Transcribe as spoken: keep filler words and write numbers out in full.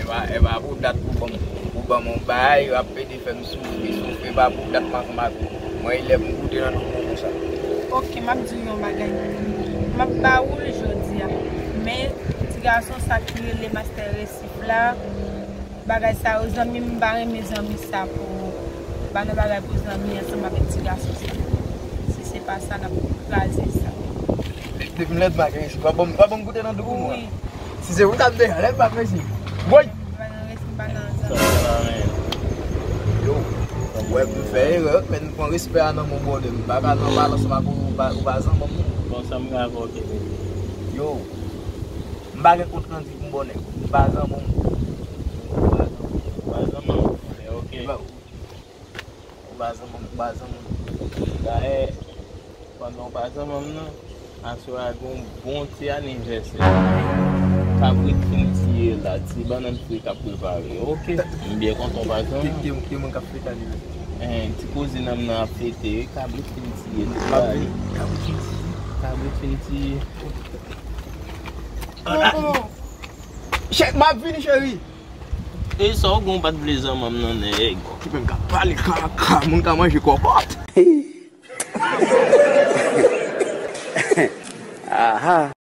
Pa, e pa pou dat pou ban m, pou ban m yon bay, w ap pede fè m soufri, soufri, e pa pou dat m ap makou. Mwen, e lè m goute nan do konsa. Ok, m ap di w yon bagay. M ap ba ou l jodi a. Men, ti gason sa ki rele Mastè Resif la, bagay sa yo, zanmi m, m pa renmen zanmi sa pou ba nan bagay pou zanmi ansanm avèk ti gason sa. Si se pa sa, n ap kraze sa. Depi m lèd m pa gen resi. Pa ban m, pa ban m goute nan do pou mwen. Wi. Si se ou k ap deja, lèd m pa gen resi. Woy! M pa nan resi, m pa nan zanmi. Yo, wè m fè erè, men m pran respè a nan men w, brother. M pa ka nan balans ansanm ak ou, ou pa, ou pa zanmi m non. Bon, sa m ka fè w, Kevin? Yo, m pa gen kont randi pou m bò nèg. M pa zanmi w. Ou pa zanmi m? Ok. Ou pa zanmi m, ou pa zanmi m. Dayè, pandan w pa zanmi m nan, aswè a gen yon bon ti anivèsè. Kabrit fin tiye la, ti bannann fri k ap prepare. Ok, m byen kontan w pa zanmi m. Ki, ki, ki moun k ap fete anivèsè? Eh, ti kouzin an m nan ap fete, wi, kabrit fin tiye. Kabrit, kabrit fin tiye. Kabrit fin tiye. Oh, oh. Chè, m ap vini, cheri. E sa w gon pa t vle zanmi m nan nèg. Ki menm ka pale kaka, moun ka manje kòkòt. Aha.